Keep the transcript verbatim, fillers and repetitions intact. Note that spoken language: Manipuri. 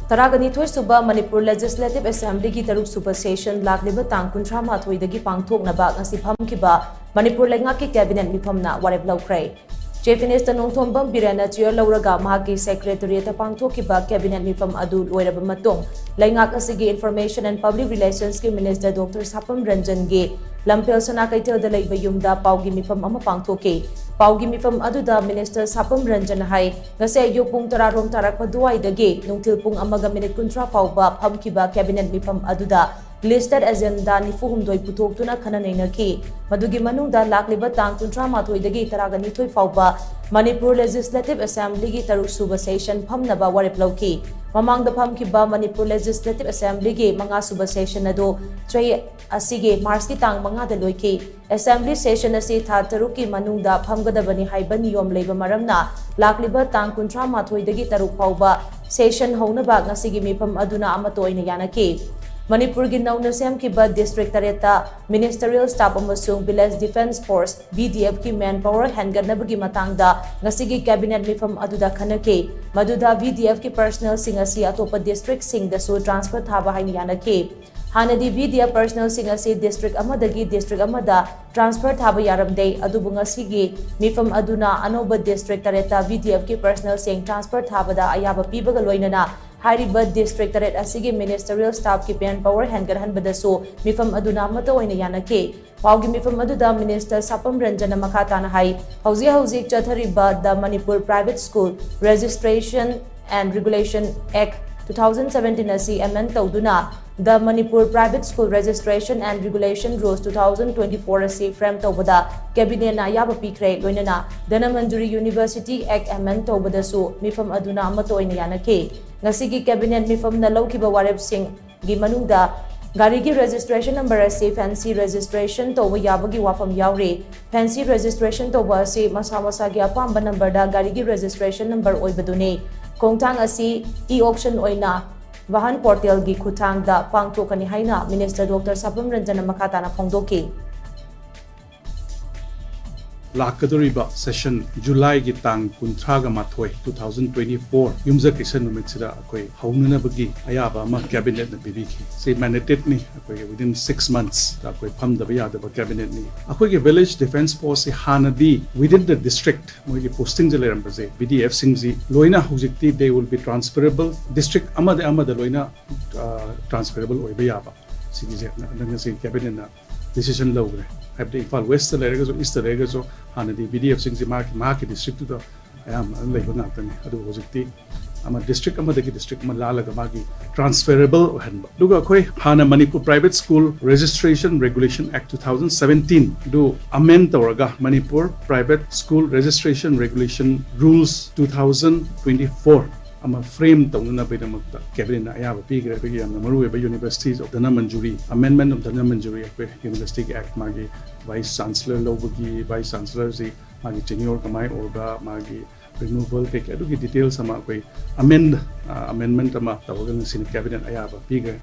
ꯇꯔꯥꯒ ꯅꯤꯊꯣꯏ ꯁꯨꯕ ꯃꯅꯤꯄꯨꯔ Legislative Assemblyꯒꯤ ꯇꯔꯨꯛ ꯁꯨꯕ session ꯂꯥꯛꯂꯤꯕ ꯇꯥꯡ ꯀꯨꯟꯊ꯭ꯔꯥ ꯃꯥꯊꯣꯏꯗꯒꯤ ꯄꯥꯡꯊꯣꯛꯅꯕ ꯉꯁꯤ ꯐꯝꯈꯤꯕ ꯃꯅꯤꯄꯨꯔ ꯂꯩꯉꯥꯛꯀꯤ cabinet ꯃꯤꯐꯝꯅ ꯋꯥꯔꯦꯞ ꯂꯧꯈ꯭ꯔꯦ꯫ Chief Minister ꯅꯣꯡꯊꯣꯝꯕꯝ ꯕꯤꯔꯦꯟꯅ chair ꯂꯧꯔꯒ ꯃꯍꯥꯛꯀꯤ secretariatꯇ ꯄꯥꯡꯊꯣꯛꯈꯤꯕ cabinet ꯃꯤꯐꯝ ꯑꯗꯨ ꯂꯣꯏꯔꯕ ꯃꯇꯨꯡ, ꯂꯩꯉꯥꯛ ꯑꯁꯤꯒꯤ Information and Public Relationsꯀꯤ Minister Doctor ꯁꯥꯄꯝ ꯔꯟꯖꯟꯒꯤ ꯂꯝꯐꯦꯜ ꯁꯅꯥ ꯀꯩꯊꯦꯜꯗ ꯂꯩꯕ ꯌꯨꯝꯗ ꯄꯥꯎꯒꯤ ꯃꯤꯐꯝ ꯑꯃ ꯄꯥꯡꯊꯣꯛꯈꯤ꯫ ꯄꯥꯎꯒꯤ ꯃꯤꯐꯝ ꯑꯗꯨꯗ Minister ꯁꯥꯄꯝ ꯔꯟꯖꯟꯅ ꯍꯥꯏ, ꯉꯁꯤ ꯑꯌꯨꯛ ꯄꯨꯡ ꯇꯔꯥꯔꯣꯝ ꯇꯥꯔꯛꯄ ꯑꯗꯨꯋꯥꯏꯗꯒꯤ ꯅꯨꯡꯊꯤꯜ ꯄꯨꯡ ꯑꯃꯒ minute ꯀꯨꯟꯊ꯭ꯔꯥ ꯐꯥꯎꯕ ꯐꯝꯈꯤꯕ cabinet ꯃꯤꯐꯝ ꯑꯗꯨꯗ listed agenda ꯅꯤꯐꯨ ꯍꯨꯝꯗꯣꯏ ꯄꯨꯊꯣꯛꯇꯨꯅ ꯈꯟꯅ ꯅꯩꯅꯈꯤ꯫ ꯃꯗꯨꯒꯤ ꯃꯅꯨꯡꯗ ꯂꯥꯛꯂꯤꯕ ꯇꯥꯡ ꯀꯨꯟꯊ꯭ꯔꯥ ꯃꯥꯊꯣꯏꯗꯒꯤ ꯇꯔꯥꯒ ꯅꯤꯊꯣꯏ ꯐꯥꯎꯕ ꯃꯅꯤꯄꯨꯔ Legislative Assemblyꯒꯤ ꯇꯔꯨꯛ ꯁꯨꯕ session ꯐꯝꯅꯕ ꯋꯥꯔꯦꯞ ꯂꯧꯈꯤ꯫ ꯃꯃꯥꯡꯗ ꯐꯝꯈꯤꯕ ꯃꯅꯤꯄꯨꯔ Legislative Assemblyꯒꯤ ꯃꯉꯥ ꯁꯨꯕ session ꯑꯗꯨ ꯆꯍꯤ ꯑꯁꯤꯒꯤ Marchꯀꯤ ꯇꯥꯡ ꯃꯉꯥꯗ ꯂꯣꯏꯈꯤ꯫ Assembly session ꯑꯁꯤ ꯊꯥ ꯇꯔꯨꯛꯀꯤ ꯃꯅꯨꯡꯗ ꯐꯝꯒꯗꯕꯅꯤ ꯍꯥꯏꯕ ꯅꯤꯌꯣꯝ ꯂꯩꯕ ꯃꯔꯝꯅ, ꯂꯥꯛꯂꯤꯕ ꯇꯥꯡ ꯀꯨꯟꯊ꯭ꯔꯥ ꯃꯥꯊꯣꯏꯗꯒꯤ ꯇꯔꯨꯛ ꯐꯥꯎꯕ session ꯍꯧꯅꯕ ꯉꯁꯤꯒꯤ ꯃꯤꯐꯝ ꯑꯗꯨꯅ ꯑꯃꯠꯇ ꯑꯣꯏꯅ ꯌꯥꯅꯈꯤ꯫ ꯃꯅꯤꯄꯨꯔꯒꯤ ꯅꯧꯅ ꯁꯦꯝꯈꯤꯕ district ꯇꯔꯦꯠꯇ Ministerial Staff ꯑꯃꯁꯨꯡ Village Defence Force, VDFꯀꯤ manpower ꯍꯦꯟꯒꯠꯅꯕꯒꯤ ꯃꯇꯥꯡꯗ ꯉꯁꯤꯒꯤ cabinet ꯃꯤꯐꯝ ꯑꯗꯨꯗ ꯈꯟꯅꯈꯤ꯫ ꯃꯗꯨꯗ VDFꯀꯤ personnelꯁꯤꯡ ꯑꯁꯤ ꯑꯇꯣꯞꯄ districtꯁꯤꯡꯗꯁꯨ transfer ꯊꯥꯕ ꯍꯥꯏꯅ ꯌꯥꯅꯈꯤ꯫ ꯍꯥꯟꯅꯗꯤ VDF personnelꯁꯤꯡ ꯑꯁꯤ district ꯑꯃꯗꯒꯤ district ꯑꯃꯗ transfer ꯊꯥꯕ ꯌꯥꯔꯝꯗꯦ, ꯑꯗꯨꯕꯨ ꯉꯁꯤꯒꯤ ꯃꯤꯐꯝ ꯑꯗꯨꯅ ꯑꯅꯧꯕ district ꯇꯔꯦꯠꯇ VDFꯀꯤ personnelꯁꯤꯡ transfer ꯊꯥꯕꯗ ꯑꯌꯥꯕ ꯄꯤꯕꯒ ꯂꯣꯏꯅꯅ, ꯍꯥꯏꯔꯤꯕ district ꯇꯔꯦꯠ ꯑꯁꯤꯒꯤ ministerial staffꯀꯤ manpower ꯍꯦꯟꯒꯠꯍꯟꯕꯗꯁꯨ ꯃꯤꯐꯝ ꯑꯗꯨꯅ ꯑꯃꯠꯇ ꯑꯣꯏꯅ ꯌꯥꯅꯈꯤ꯫ ꯄꯥꯎꯒꯤ ꯃꯤꯐꯝ ꯑꯗꯨꯗ Minister ꯁꯥꯄꯝ ꯔꯟꯖꯟꯅ ꯃꯈꯥ ꯇꯥꯅ ꯍꯥꯏ, ꯍꯧꯖꯤꯛ ꯍꯧꯖꯤꯛ ꯆꯠꯊꯔꯤꯕ The Manipur Private School Registration and Regulation Act two thousand seventeen ꯑꯁꯤ amend ꯇꯧꯗꯨꯅ The Manipur Private School Registration and Regulation Rules two thousand twenty-four ꯑꯁꯤ frame ꯇꯧꯕꯗ cabinetꯅ ꯑꯌꯥꯕ ꯄꯤꯈ꯭ꯔꯦ, ꯂꯣꯏꯅꯅ ꯙꯅꯃꯟꯖꯨꯔꯤ University Act amend ꯇꯧꯕꯗꯁꯨ ꯃꯤꯐꯝ ꯑꯗꯨꯅ ꯑꯃꯠꯇ ꯑꯣꯏꯅ ꯌꯥꯅꯈꯤ꯫ ꯉꯁꯤꯒꯤ cabinet ꯃꯤꯐꯝꯅ ꯂꯧꯈꯤꯕ ꯋꯥꯔꯦꯞꯁꯤꯡ ꯒꯤ ꯃꯅꯨꯡꯗ ꯒꯥꯔꯤꯒꯤ registration number ꯑꯁꯤ fancy registration ꯇꯧꯕ ꯌꯥꯕꯒꯤ ꯋꯥꯐꯝ ꯌꯥꯎꯔꯤ꯫ Fancy registration ꯇꯧꯕ ꯑꯁꯤ ꯃꯁꯥ ꯃꯁꯥꯒꯤ ꯑꯄꯥꯝꯕ numberꯗ ꯒꯥꯔꯤꯒꯤ registration number ꯑꯣꯏꯕꯗꯨꯅꯤ꯫ ꯈꯣꯡꯊꯥꯡ ꯑꯁꯤ e-auction ꯑꯣꯏꯅ ꯚꯥꯍꯟ portalꯒꯤ ꯈꯨꯠꯊꯥꯡꯗ ꯄꯥꯡꯊꯣꯛꯀꯅꯤ ꯍꯥꯏꯅ Minister Doctor ꯁꯥꯄꯝ ꯔꯟꯖꯟꯅ ꯃꯈꯥ ꯇꯥꯅ ꯐꯣꯡꯗꯣꯛꯈꯤ꯫ ꯂꯥꯛꯀꯗꯧꯔꯤꯕ session Julyꯒꯤ ꯇꯥꯡ ꯀꯨꯟꯊ꯭ꯔꯥꯒ ꯃꯥꯊꯣꯏ, two thousand twenty four, ꯌꯨꯝꯖꯀꯩꯁ ꯅꯨꯃꯤꯠꯁꯤꯗ ꯑꯩꯈꯣꯏ ꯍꯧꯅꯅꯕꯒꯤ ꯑꯌꯥꯕ ꯑꯃ cabinetꯅ ꯄꯤꯕꯤꯈꯤ꯫ ꯁꯤ mandateꯅꯤ, ꯑꯩꯈꯣꯏꯒꯤ within six months ꯑꯩꯈꯣꯏ ꯐꯝꯗꯕ ꯌꯥꯗꯕ cabinetꯅꯤ꯫ ꯑꯩꯈꯣꯏꯒꯤ village defence forceꯁꯤ ꯍꯥꯟꯅꯗꯤ within the district ꯃꯣꯏꯒꯤ postingꯁꯦ ꯂꯩꯔꯝꯕꯁꯦ, VDFꯁꯤꯡꯁꯤ ꯂꯣꯏꯅ ꯍꯧꯖꯤꯛꯇꯤ they will be transferable, district ꯑꯃꯗ ꯑꯃꯗ ꯂꯣꯏꯅ transferable ꯑꯣꯏꯕ ꯌꯥꯕ꯫ ꯁꯤꯒꯤꯁꯦ ꯉꯁꯤ cabinetꯅ decision ꯂꯧꯈ꯭ꯔꯦ꯫ ꯍꯥꯏꯕꯗꯤ ꯏꯝꯐꯥꯜ Westꯇ ꯂꯩꯔꯒꯁꯨ, Eastꯇ ꯂꯩꯔꯒꯁꯨ, ꯍꯥꯟꯅꯗꯤ VDFꯁꯤꯡꯁꯤ ꯃꯍꯥꯛꯀꯤ ꯃꯍꯥꯛꯀꯤ districtꯇꯨꯗ ꯑꯌꯥꯝꯕ ꯂꯩꯕ ꯉꯥꯛꯇꯅꯤ꯫ ꯑꯗꯨꯕꯨ ꯍꯧꯖꯤꯛꯇꯤ ꯑꯃ district ꯑꯃꯗꯒꯤ district ꯑꯃ ꯂꯥꯜꯂꯒ ꯃꯥꯒꯤ transferable ꯑꯣꯏꯍꯟꯕ꯫ ꯑꯗꯨꯒ ꯑꯩꯈꯣꯏ ꯍꯥꯟꯅ Manipur Private School Registration Regulation Act two thousand seventeen ꯑꯗꯨ amend ꯇꯧꯔꯒ Manipur Private School Registration Regulation Rules two thousand twenty four ꯑꯃ frame ꯇꯧꯅꯅꯕꯒꯤꯗꯃꯛꯇ cabinetꯅ ꯑꯌꯥꯕ ꯄꯤꯈ꯭ꯔꯦ꯫ ꯑꯩꯈꯣꯏꯒꯤ ꯌꯥꯝꯅ ꯃꯔꯨꯑꯣꯏꯕ Universities of Dhanamanjuri, Amendment of Dhanamanjuri, ꯑꯩꯈꯣꯏ Universityꯒꯤ Act, ꯃꯥꯒꯤ vice chancellor ꯂꯧꯕꯒꯤ, vice chancellorꯁꯤ ꯃꯥꯒꯤ tenure ꯀꯃꯥꯏꯅ ꯑꯣꯏꯕ, ꯃꯥꯒꯤ removal ꯀꯩꯀꯩ ꯑꯗꯨꯒꯤ details ꯑꯃ ꯑꯩꯈꯣꯏ amend amendment ꯑꯃ ꯇꯧꯔꯒ ꯉꯁꯤꯅ cabinetꯅ ꯑꯌꯥꯕ ꯄꯤꯈ꯭ꯔꯦ꯫